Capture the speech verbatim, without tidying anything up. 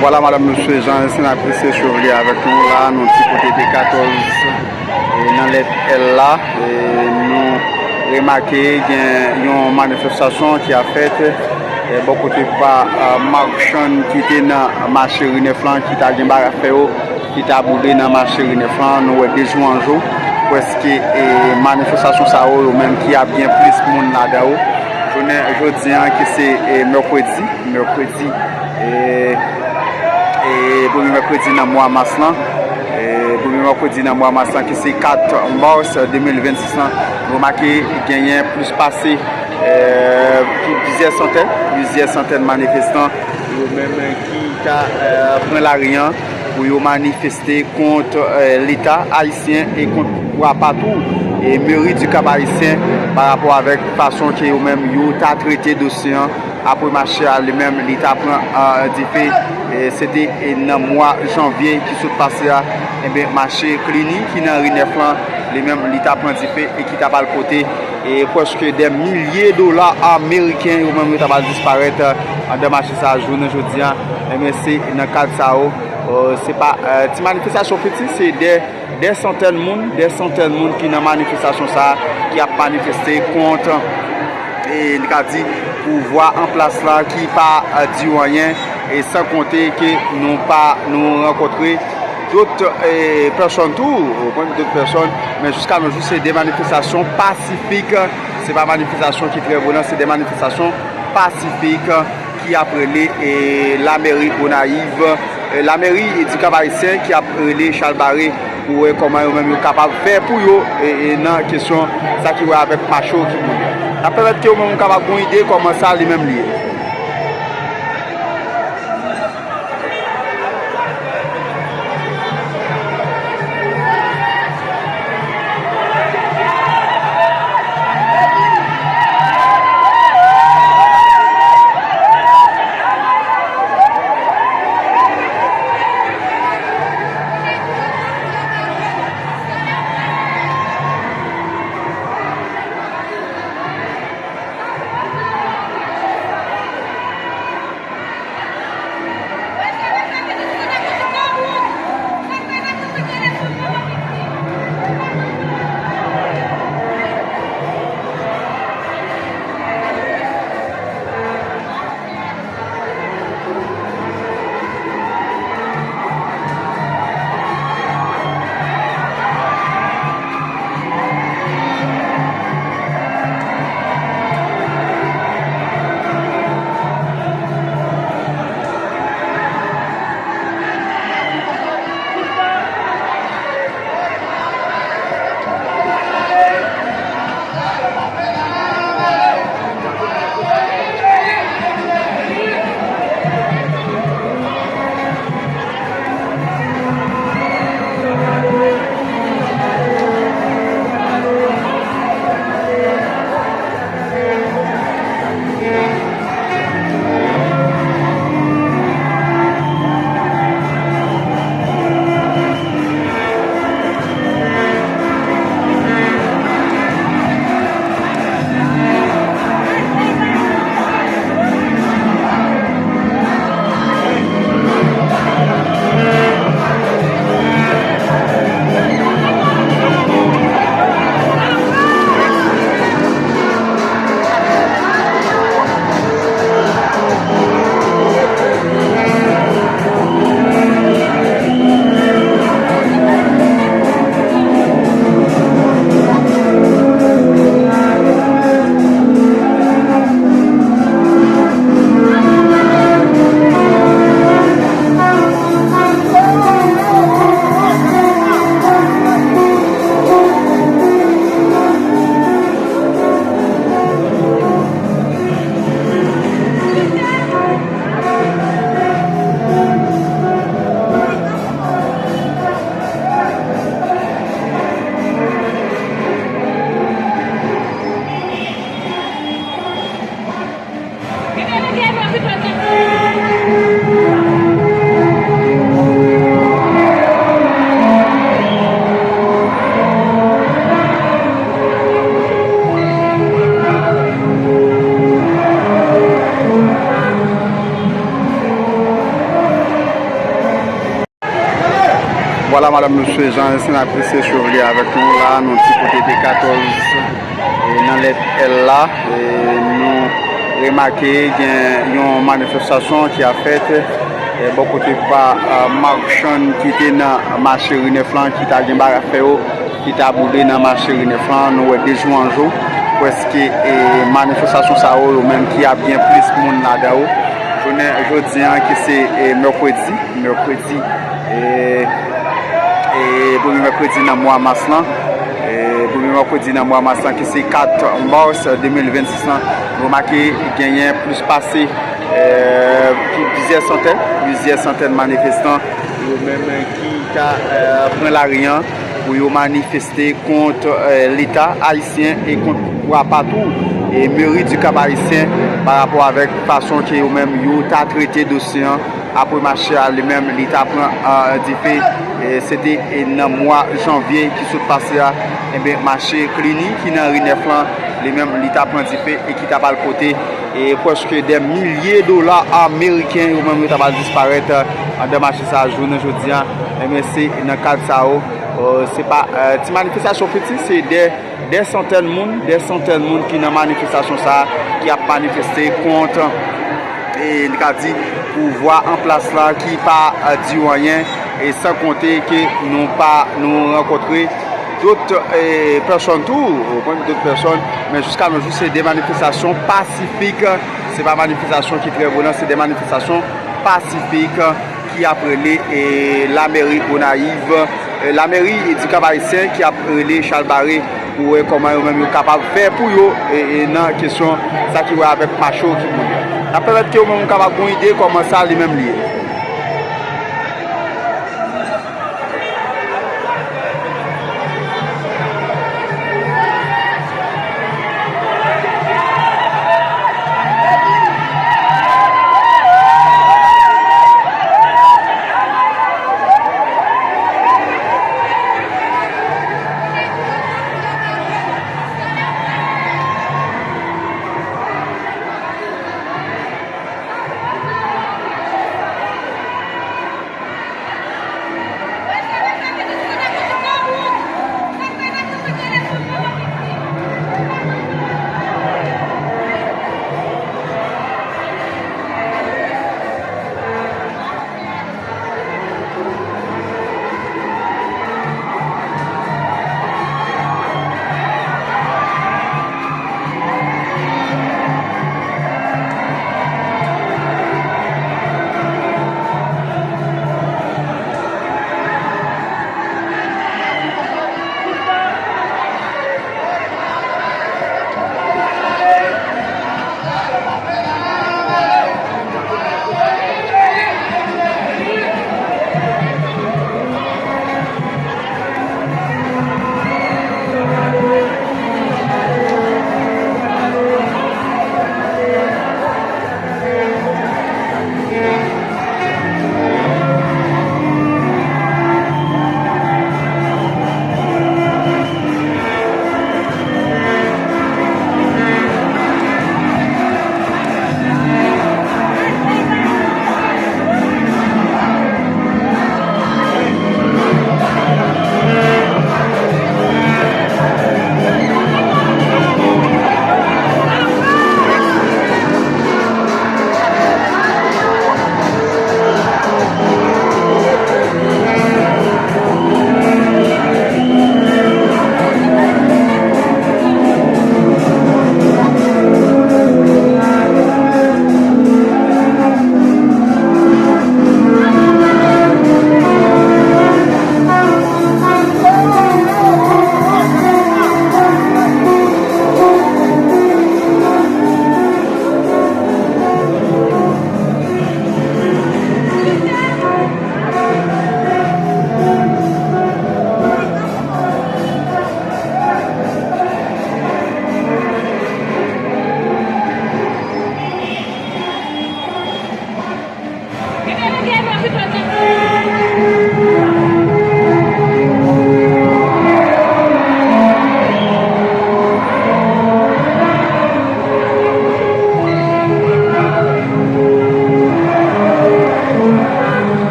Vwala, madanm, mesye, jan senatris Chevrier avèk nou la, nou ti kote de katòz, e, nan lèt L la, e, nou remake gen yon manifestasyon ki ap fèt, e, bò kote pa, a, machann ki te nan mache Ri Nèf lan, ki ta gen bagay fè yo, ki ta boule nan mache Ri Nèf lan. Nou wè de jou an jou, prèske, e, manifestasyon sa yo, yo menm ki ap gen plis moun ladan yo. Jounen jodi an ki se, e, mèkredi, mèkredi, e, e, premye mèkredi nan mwa mas lan, e, premye mèkredi nan mwa mas lan ki se kat mas de mil vennsis lan, nou remake genyen plis pase, e, ki plizyè santèn, plizyè santèn manifestan, yo menm ki ta, e, pran lari an pou yo manifeste kont, e, Leta ayisyen e kont pouvwa pa tou, e, meri di Kap Ayisyen pa rapò avèk fason ke yo menm yo ta trete dosye an. Apre mache a, li menm, li ta pran, a, dife, e, se te, e, nan mwa janvye ki sot pase a, enben, mache Klini ki nan Ri Nèf lan, li menm, li ta pran dife e ki ta pral pote, e, prèske dè milye dola ameriken, yo menm, yo ta pral disparèt, a, anndan mache sa a, jounen jodi a. Enben, se nan kad sa yo, e, se pa, e, ti manifestasyon piti, se dè dè santèn moun, dè santèn moun ki nan manifestasyon sa a, ki ap manifeste kont, e, n ka di, pouvwa an plas la ki pa, e, di yo anyen, e san konte ke nou pa, nou rankontre dòt, e, pèsòn tou, ou konn dòt pèsòn, men jiska nou jou se de manifestasyon pasifik, se pa manifestasyon ki trè vyolan, se de manifestasyon pasifik ki ap rele, e, lameri Gonayiv, e, lameri di Kap Ayisyen ki ap rele chalbare pou wè kòman yo menm yo kapab fè pou yo, e, e, nan kesyon sa ki wè avèk mache yo ki boule. N ap pèmèt ke yo menm kapab gon ide kòman sa li menm li ye. Vwala, madanm, mesye, jan senatris Chevrier avèk nou la, nou ti kote de katòz, e, nan lèt L la, e, nou remake gen yon manifestasyon ki ap fèt, e, bò kote pa, a, machann ki te nan mache Ri Nèf lan, ki ta gen bagay fè yo, ki ta boule nan mache Ri Nèf lan. Nou wè de jou an jou, prèske, e, manifestasyon sa yo, yo menm ki ap gen plis moun ladan yo. Jounen jodi an, ki se, e, mèkredi, mèkredi, e, e, premye mèkredi nan mwa mas lan, e, premye mèkredi nan mwa mas lan, ki se kat mas de mil vennsis lan, nou remake genyen plis pase, e, ki plizyè santèn, plizyè santèn manifestan, yo menm ki ta, e, pran lari an pou yo manifeste kont, e, Leta ayisyen e kont pouvwa pa tou, e, meri di Kap Ayisyen pa rapò avèk fason ke yo menm yo ta trete dosye an. Apre mache a, li menm, li ta pran, a, dife, e, se te, e, nan mwa janvye ki sot pase a, enben, mache Klini ki nan Ri Nèf lan, li menm, li ta pran dife e ki ta pral pote, e, prèske dè milye dola ameriken, yo menm, yo ta pral disparèt, a, anndan mache sa a, jounen jodi a. Enben, se nan kad sa yo, e, se pa, e, ti manifestasyon piti, se dè dè santèn moun, dè santèn moun ki nan manifestasyon sa a, ki ap manifeste kont, e, n ka di, pouvwa an plas la ki pa, e, di yo anyen, e san konte ke nou pa, nou rankontre dòt, e, pèsòn tou, ou konprann, dòt pèsòn, men jiska nou jou, se de manifestasyon pasifik, se pa manifestasyon ki trè vyolan, se de manifestasyon pasifik ki ap rele, e, lameri Gonayiv, e, lameri di Kap Ayisyen ki ap rele chalbare pou wè kòman yo menm yo kapab fè pou yo, e, e, nan kesyon sa ki wè avèk mache yo ki boule. N ap pèmèt ke yo menm yo kapab gon ide kòman sa li menm li ye.